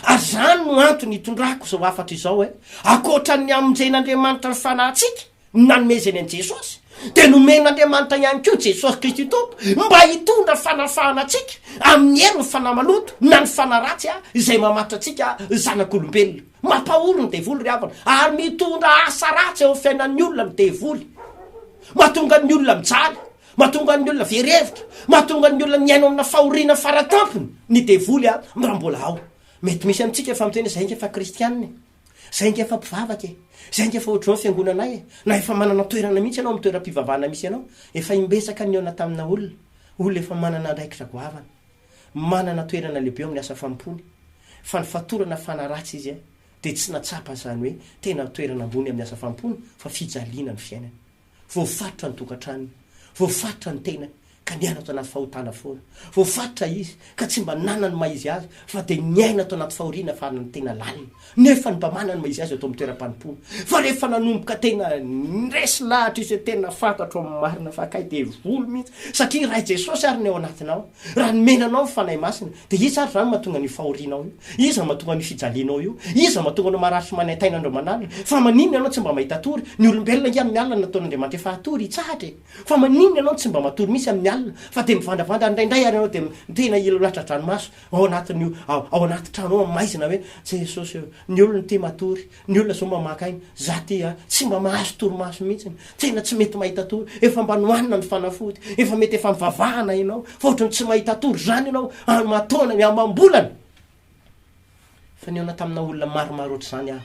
Ary izany no antony itondrako izao hafatra izao hoe, ankoatra ny hamonjen'Andriamanitra ny fanahintsika, ny nanomezany an'i Jesosy, dia nomen'Andriamanitra ihany koa Jesosy Kristy Tompo mba hitondra fanafahana antsika amin'ny herin'ny fanahy maloto na ny fanahy ratsy izay mamatotra antsika zanak'olombelona. Mampahory ny devoly ry havana, ary mitondra asa ratsy eo amin'ny fiainan'ny olona ny devoly. Mahatonga ny olona mijaly, Mahatonga ny olona very hevitra, mahatonga ny olona miaina amina fahoriana faratampony ny devoly a, raha mbola ao. Mety misy amintsika efa miteny hoe zay nge fa kristianina e, zay nge fa mpivavaka e, zay nge fa ohatr'izao ny fiangonanay e, na efa manana toerana mihitsy ianao amin'ny toeram-pivavahana misy anao, efa imbetsaka nihaona tamina olona, olona efa manana andraikitra goavana, manana toerana lehibe eo amin'ny asa fanompoany, fa ny fatorana fanahy ratsy izy a, dia tsy natsapa izany hoe tena toerana ambony amin'ny asa fanompoana fa fijaliana ny fiainany. Voafaritra ny tokantranony, voafaritra ny tenany, ka niaina ato anaty fahotana foana. Voafaritra izy, ka tsy mba nanana ny maha izy azy, fa dia niaina ato anaty fahoriana farany tena lalina. Nefa ny mba manana ny maha izy azy ato amin'ny toeram-panompoana. Fa rehefa nanomboka tena niresy lahatra izy hoe tena fantatro amin'ny marina fa kay devoly mihitsy, satria raha i Jesosy ary ny ao anatinao, raha nomena anao ny Fanahy Masina, Dia iza ary izany mahatonga an'io fahorianao io? Iza no mahatonga an'io fijalianao io? Iza no mahatonga anao marary sy manaintaina andro aman'alina? Fa maninona ianao tsy mba mahita tory? Ny olombelona ange amin'ny alina no nataon'Andriamanitra efa hatory, hitsahatra e! Fa maninona ianao no tsy mba matory mihitsy amin'ny alina fa dia mivandravandra indraindray ary ianao dia tena latsa-dranomaso ao anatin'io ao anaty trano ao amin'ny maizina hoe Jesosy ô, ny olona ity matory, Ny olona zao mba maka aina, za ty a, tsy mba mahazo torimaso mihitsiny, tena tsy mety mahita tory, efa mba nohanina ny fanafody, efa mety efa nivavahana ianao, fa ohatran'ny tsy mahita tory zany ianao aman-taonany, amam-bolana. Efa nihaona tamina olona maromaro ohatr'izany aho,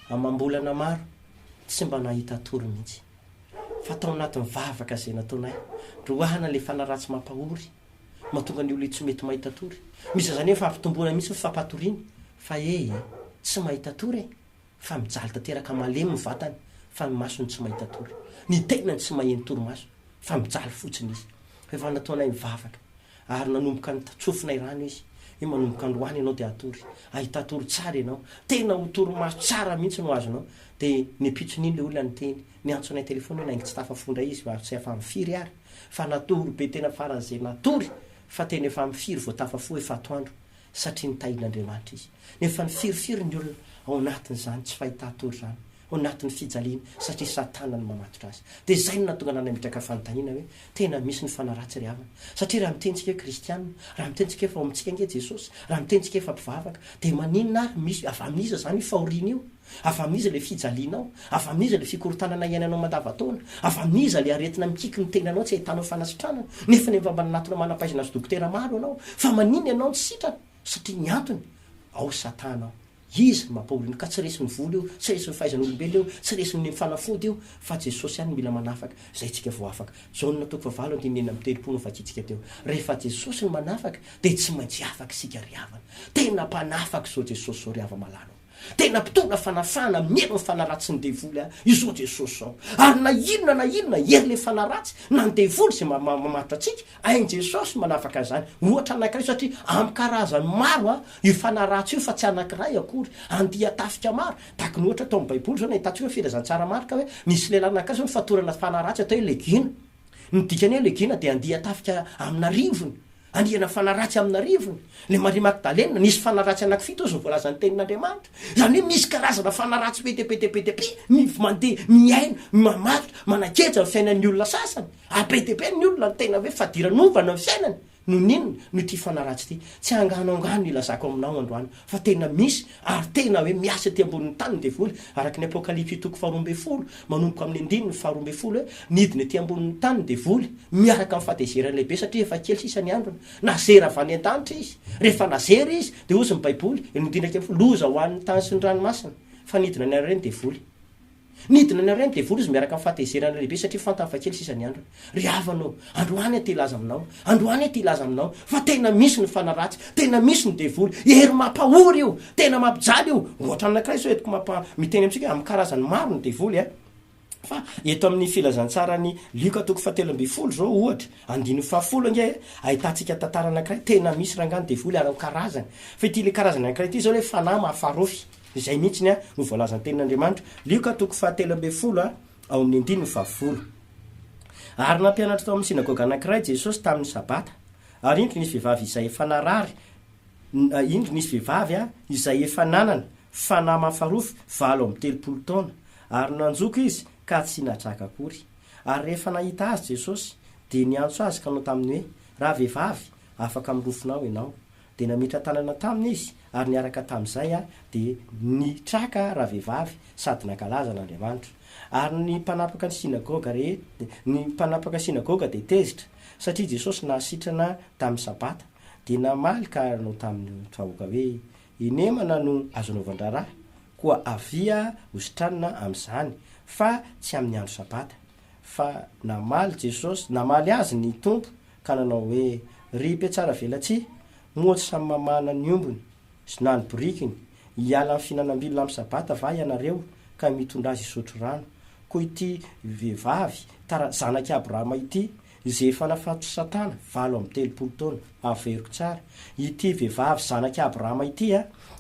amam-bolana maro. Tsy mba nahita tory mihitsy. Fa tao anatin'ny vavaka izay nataonay, roahana ilay fanahy ratsy mampahory, mahatonga ny olona tsy mety mahita tory. Misy aza anefa fampitomboana mihitsy ny fampatoriana, fa eh eh, tsy mahita tory e! Fa mijaly tanteraka malemy ny vatany, fa ny masony tsy mahita tory. Ny tenany tsy maheno torimaso, fa mijaly fotsiny izy. Rehefa nataonay mivavaka, ary nanomboka nitsofinay rano izy, hoe manomboka androany ianao dia hatory, hahita tory tsara ianao, tena ho torimaso tsara mihitsy no azonao. Dia ny ampitson'iny ilay olona niteny, niantso anay telefaonina hoe naingy tsy tafafondra izy, ary tsy efa amin'ny firy ary, fa natory be tena faran'izay natory, fa tena efa amin'ny firy vao tafafoha efa atoandro, satria nitahian'Andriamanitra izy. Nefa ny firifiry ny olona ao anatin'izany tsy fahitan-tory izany, ao anatin'ny fijaliana, satria Satana no mamatotra azy. Dia izay no nahatonga anah nametraka fanontaniana hoe, tena misy ny fanahy ratsy ry havana? Satria raha miteny tsika hoe kristiana, raha miteny tsika hoe fa ao amintsika ange Jesosy, raha miteny tsika hoe fa mpivavaka, dia maninona ary misy, avy amin'iza izany io fahoriana io? Avy amin'iza ilay fijalianao? Avy amin'iza ilay fikorontanana iainanao mandavantaona? Avy amin'iza ilay aretina mikiky ny tenanao tsy ahitanao fanasitranana, nefa efa mba nanatona manam-pahaizana sy dokotera maro ianao? Fa maninona ianao no tsy sitrana? Satria ny antony, ao Satana ao. Izy no mampahory anao. Ka tsy resin'ny vola io, tsy resin'ny fahaizan'olombelona io, tsy resin'ny fanafody io, fa Jesosy ihany no mila manafaka. Izay tsika vao afaka. Jaona toko fahavalo andininy 36 no vakintsika teo. Rehefa Jesosy no manafaka, dia tsy maintsy afaka isika ry havana. Tena mpanafaka izao Jesosy izao ry hava-malala o. Tena mpitondra fanafahana amin'ny herin'ny fanahy ratsin'ny devoly aho izao Jesosy izao. Ary na inona na inona hery le fanahy ratsy na ny devoly izay mamatotra antsika, hain'i Jesosy ny manafaka an'izany. Ohatra anankiray satria amin'ny karazany maro a io fanahy ratsy io fa tsy anankiray akory, andian-tafika maro. Tahaka ny ohatra tao amin'ny baiboly izao nahitantsika hoe filazantsara marika hoe nisy lehilahy anankiray izao nifatorana fanahy ratsy atao hoe Legina. Ny dikany hoe Legina dia andian-tafika amin'arivony. Andiana fanahy ratsy amin'arivony. Ilay Maria Magdalena, nisy fanahy ratsy anankifito hozy ny voalazan'ny tenin'Andriamanitra. Izany hoe misy karazana fanahy ratsy be dia be dia be dia be mandeha, miaina, mamatotra, manageja ny fiainan'ny olona sasany. Ary be dia be ny olona no tena hoe fadiranovana ny fiainany. Noho ny inona? Noho ity fanahy ratsy ity. Tsy angano angano no ilazako aminao androany fa tena misy ary tena hoe miasa ety ambonin'ny tany ny devoly, araka ny Apokalypsy toko faharoa ambin'ny folo, manomboka amin'ny andininy faharoa ambin'ny folo hoe, nidina ety ambonin'ny tany ny devoly, miaraka amin'ny fahatezerany lehibe satria efa kely sisa ny androny. Nazera avy any an-danitra izy. Rehefa nazera izy, dia hozy ny Baiboly, eo amin'ny andininy 11, loza ho an'ny tany sy ny ranomasina, fa nidina niareo ny devoly. Nidina ny aoriany devoly izy miaraka amin'ny fahatezerana lehibe satria fantany fa kely sisa ny androny. Ry havana ô, androany aho te hilaza aminao, androany aho te hilaza aminao fa tena misy ny fanahy ratsy, tena misy ny devoly, hery mampahory io, tena mampijaly io. Ohatra anankiray izao entiko mampa, miteny amintsika hoe amin'ny karazany maro ny devoly a. Fa eto amin'ny filazantsaran'i Lioka toko fahatelo ambin'ny folo izao ohatra, andininy fahafolo ange ahitantsika tantara anankiray, tena misy rangahy ny devoly ary amin'ny karazany. Fa ity ilay karazany anankiray ity izao ilay fanahy mahafarofy. Izay mihitsy ny no voalazan'ny Tenin'Andriamanitra. Lioka toko fahatelo ambin'ny folo ao amin'ny andininy fahafolo. Ary nampianatra tao amin'ny synagoga anankiray Jesosy tamin'ny Sabata. Ary indro nisy vehivavy izay efa narary, indro nisy vehivavy izay efa nanana fanahy mahafarofy 38 taona, ary nanjoko izy ka tsy natraka akory. Ary rehefa nahita azy Jesosy, dia niantso azy ka nanao taminy hoe, Ravehivavy, afaka amin'ny rofinao ianao. Dia nametra-tanana taminy izy, ary niaraka tamin'izay dia nitraka ravehivavy sady nankalaza an'Andriamanitra. Ary ny mpanapaka ny synagoga rehe, ny mpanapaka ny synagoga dia tezitra, satria Jesosy nahasitrana tamin'ny Sabata. Dia namaly ka nanao tamin'ny vahoaka hoe, Inemana no azo anaovan-draharaha, koa avia hositranina amin'izany, fa tsy amin'ny andro Sabata. Fa namaly Jesosy, namaly azy ny Tompo ka nanao hoe, Ry mpihatsaravelatsihy, moa tsy samy mamahana ny ombiny sy na ny borikiny hiala amin'ny fihinanam-bilona amin'ny Sabata va ianareo ka mitondra azy hisotro rano? Koa ity vehivavy, tara, zanak'i Abrahama ity, izay efa nafatotr'i Satana 38 taona, averiko tsara, ity vehivavy zanak'i Abrahama ity,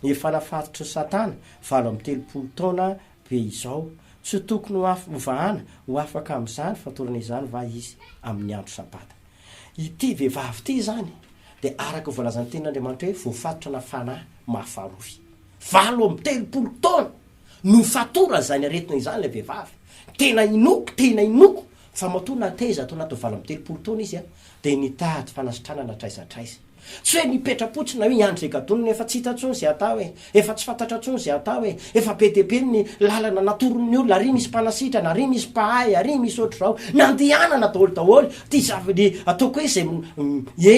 efa nafatotr'i Satana 38 taona be izao, tsy tokony ho af, hovahana ho afaka amin'izany fatorana izany va izy amin'ny andro Sabata? Ity vehivavy ity izany dia araka ny voalazan'ny Tenin'Andriamanitra hoe voafatotra na fanahy mahafarofy. 38 taona no nifatorany izany aretina izany ilay vehivavy. Tena inoako, tena inoako fa matoa nateza tao anatin'ny 38 taona izy dia nitady fanasitranana hatraiza hatraiza. Tsy hoe nipetra-potsiny na hoe hiandry izay gadonina efa tsy hita intsony izay atao e, efa tsy fantatra intsony izay atao e, efa be dia be ny lalana natoron'ny olona, ary misy mpanasitrana, ary misy mpahay, ary misy ohatr'izao. Nandehanana daholo daholo ity zava-, ny ataoko hoe izay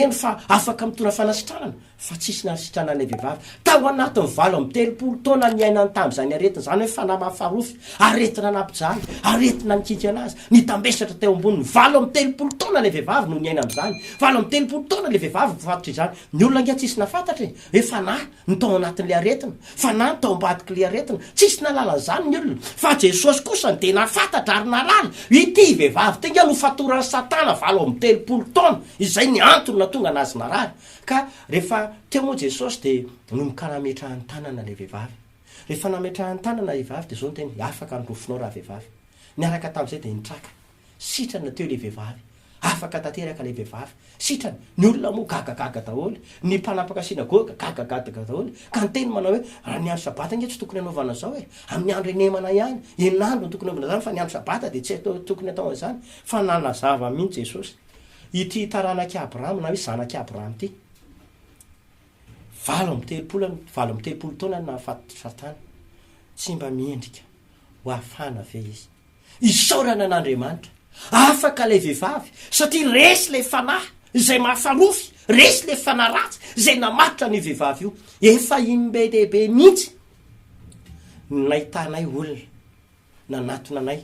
heno fa afaka mitondra fanasitranana. Fa tsisy nahasitrana an'ilay vehivavy. Tao anatin'ny 38 taona niainany tamin'izany aretina izany, hoe fanahy mahafarofy, aretina nampijaly, aretina nikiky anazy, nitambesatra teo amboniny. 38 taona ilay vehivavy no niaina an'izany. 38 taona ilay vehivavy voafatotra izany. Ny olona ange tsisy nahafantatra e, hoe fanahy no tao anatin'ilay aretina, fanahy no tao ambadik'ilay aretina. Tsisy nahalala an'izany ny olona. Fa Jesosy kosa dia nahafantatra ary nahalala, ity vehivavy ity ange nofatoran'i Satana 38 taona, izay ny antony nahatonga anazy narary. Ka rehefa teo moa Jesosy dia nomka nametrahany tanana ilay vehivavy. Rehefa nametrahany tanana ilay vehivavy dia izao no teniny, afaka ny rofinao raha vehivavy. Niaraka tamin'izay dia nitraka. Sitrana teo ilay vehivavy. Afaka tanteraka ilay vehivavy. Sitrana. Ny olona moa gagagaga daholo. Ny mpanapaka synagoga gagagaga daholo. Ka niteny manao hoe, raha ny andro sabata ange tsy tokony hanaovana izao e. Amin'ny andro henemana ihany. Herinandro no tokony hanaovana izany fa ny andro sabata dia tsy tokony atao an'izany. Fa nanazava mihitsy Jesosy. Ity taranak'i Abrahama na hoe zanak'i Abrahama ity, 38, 38 taona no nahafaty Satana. Tsy mba mendrika ho hafana ve izy? Isaorana an'Andriamanitra. Afaka ilay vehivavy satria resy ilay fanahy izay mahafarofy, resy ilay fanahy ratsy izay namatotra an'io vehivavy io. Efa im-be dia be mihitsy no nahitanay olona nanatona anay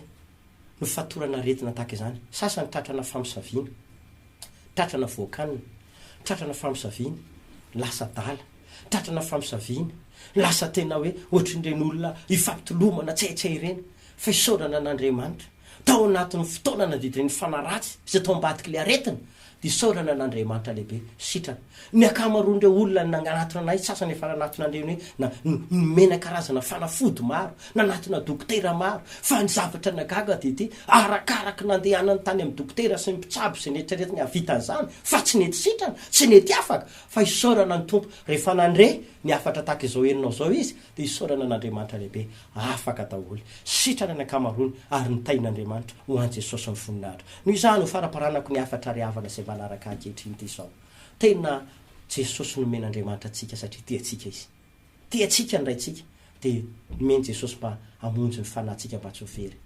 nofatorana aretina tahaka izany, sasany tratrana famosaviana, tratrana voakanina, tratrana famosaviana, lasa adala, tratrana famosaviana, lasa tena hoe ohatrin'ireny olona ifampitolomana tsetsy ireny, fa isaorana an'Andriamanitra, tao anatin'ny fotoana nandridrin'ny fanahy ratsy izay tao ambadik'ilay aretina, dia isaorana an'Andriamanitra lehibe, sitrana. Ny ankamaroan'ireo olona nanatona anay, sasany efa nanatona an'ireny hoe na nomena karazana fanafody maro, nanatona dokotera maro, fa ny zavatra nahagaga dia ity, arakaraky nandehanany tany amin'ny dokotera sy ny mpitsabo izay neritreretiny hahavita an'izany, fa tsy nety sitrana, tsy nety afaka, fa isaorana ny Tompo, rehefa nandre ny hafatra tahaka izao henonao izao izy, dia isaorana an'Andriamanitra lehibe, afaka daholo, sitrana ny ankamaroany ary notahin'Andriamanitra ho an'i Jesosy ny voninahitra. Noho izany, ho faramparanako ny hafatra ry havana izay manaraka ahy ankehitriny ity izao. Tena Jesosy nomen'Andriamanitra antsika satria tia antsika Izy. Tia antsika ny Raintsika dia nomen'i Jesosy mba hamonjy ny fanahintsika mba tsy ho very.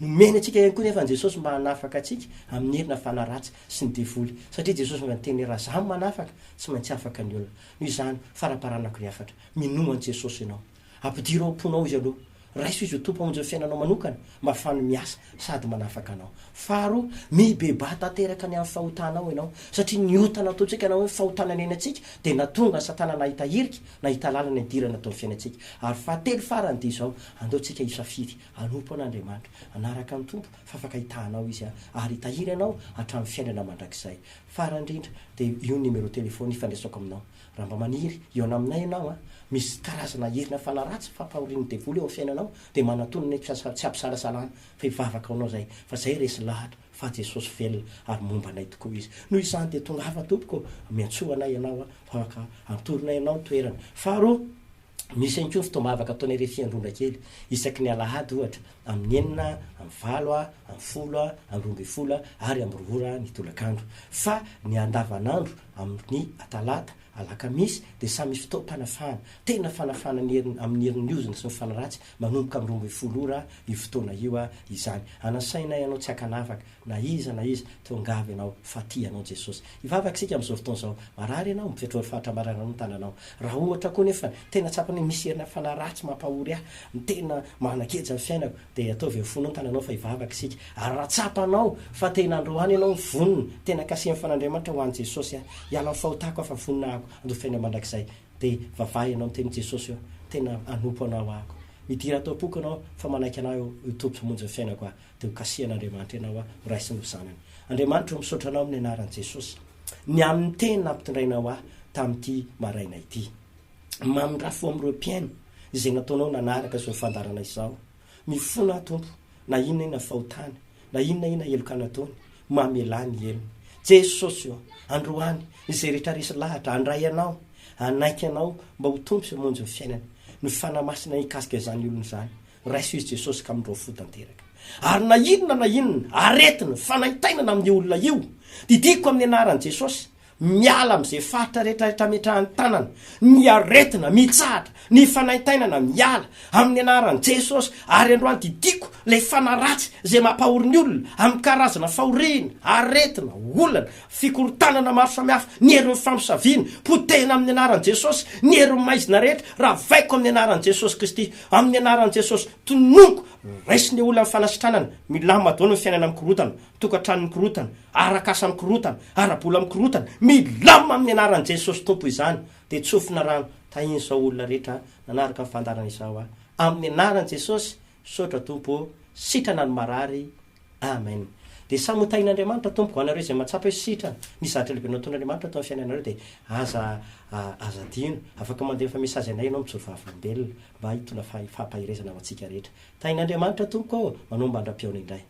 Nomeny antsika ihany koa nefa an'i Jesosy mba hanafaka antsika amin'ny herina fanahy ratsy sy ny devoly. Satria Jesosy efa niteny hoe raha Izaho no manafaka, tsy maintsy afaka ny olona. Noho izany, faramparanako ny hafatra. Minoa an'i Jesosy ianao. Ampidiro ao am-ponao Izy aloha. Raiso Izy ho Tompo hamonjy ny fiainanao manokana mba hahafahany miasa sady manafaka anao. Faharoa, mibebaha tanteraka ny amin'ny fahotanao ianao, satria ny ota nataontsika na hoe fahotana niainantsika dia nahatonga an'i Satana nahita hirika, nahita lalana hidirana tao amin'ny fiainantsika. Ary fahatelo farany dia izao, andao tsika hisafidy hanompo an'Andriamanitra, hanaraka ny Tompo fa afaka hitaha anao Izy ary hitahiry anao hatramin'ny fiainana mandrakizay. Farany indrindra dia io ny numéro téléphone ifandraisako aminao. Raha mba maniry hihaona aminay ianao an, misy karazana herina fanahy ratsy fampahorian'ny devoly eo amin'ny fiainanao dia manatona anay tsy ampisalasalana fa hivavaka ho anao izahay fa izay resy lahatra fa Jesosy velona ary momba anay tokoa Izy. Noho izany dia tongava tompoko ô, miantsoa anay ianao an, fa afaka antoronay anao ny toerana. Faharoa, misy ihany koa ny fotoam-bavaka ataonay rehefa fiandrondra kely, isaky ny alahady ohatra, amin'ny enina, amin'ny valo, amin'ny folo, amin'ny 12 ary amin'ny roa ora ny tolakandro. Fa ny andavanandro Amin'ny Talata, Alakamisy dia samy misy fotoam-panafahana. Tena fanafahana ny herin'ny amin'ny herin'ny ozona sy ny fanaratsy manomboka amin'ny 12 ora io fotoana io izany. Anasainay anao tsy ankanavaka na iza na iza, tongava ianao fa tia anao Jesosy. Hivavaka isika amin'izao fotoana izao. Marary ianao, mipetraho eo faritra mararinao ny tananao. Raha ohatra koa nefa tena tsapanao hoe misy herina fanahy ratsy mampahory ahy, tena manageja ny fiainako, Dia ataovy eo fonao ny tananao fa hivavaka isika. Ary raha tsapanao fa tena androany ianao vonona, tena kasihan'ny fan'Andriamanitra ho an'i Jesosy aho, hiala amin'ny fahotako aho fa vonona ahako handoa fiainana mandrakizay, dia vavaha ianao miteny Jesosy ô, tena hanompo Anao ahako. Midira ato am-poko Ianao fa manaiky anah eo ho Tompo sy Mpamonjy ny fiainako aho. Dia ho kasihan'Andriamanitra ianao aho, ho raisiny ho zanany. Andriamanitra ô, misaotra Anao amin'ny anaran'i Jesosy, ny amin'ny teny nampitondrainao ahy tamin'ity maraina ity. Mamindrà fo amin'ireo mpihaino izay nataonao nanaraka izao fandaharana izao. Mifona aho Tompo, na inona inona fahotany, na inona inona heloka nataony, mamelà ny helony. Jesosy ô, androany, izay rehetra resy lahatra handray Anao, hanaiky Anao mba ho Tompo sy Hamonjy ny fiainany, ny Fanahy Masina hikasika izany olona izany. Raiso Izy Jesosy ka amindrao fo tanteraka. Ary na inona na inona aretina, fanaintainana amin'io olona io, didiko amin'ny anaran'i Jesosy. Miala amin'izay faritra rehetra rehetra ametrahan'ny tanana, ny aretina mitsahatra, ny fanaintainana miala, amin'ny anaran'i Jesosy, ary androany didiako ilay fanahy ratsy izay mampahory ny olona amin'ny karazana fahoriana, aretina, olana, fikorontanana maro samihafa, ny herin'ny famosaviana, potehina amin'ny anaran'i Jesosy, ny herin'ny maizina rehetra, ravaiko amin'ny anaran'i Jesosy Kristy, amin'ny anaran'i Jesosy, tononiko, raiso ny olona ny fanasitranana, milamina daholo ny fiainana mikorontana. Tokantrano mikorotana, arak'asa mikorotana, ara-bola mikorotana, milamina amin'ny anaran'i Jesosy Tompo izany, dia tsofina rano, tahin'izao olona rehetra nanaraka ny fandaharana izao aho, amin'ny anaran'i Jesosy, misaotra Tompo ô, sitrana ny marary, Amen. Dia samy ho tahin'Andriamanitra Tompoko, anareo izay mahatsapa hoe sitrana, misy zavatra lehibe nataon'Andriamanitra tao amin'ny fiainanareo dia aza aza adino, afaka mandefa message anay ianao mijoro vavolombelona mba hitondra fampaherezana ho antsika rehetra. Tahin'Andriamanitra Tompoko ô, manomba andra-pihaona indray.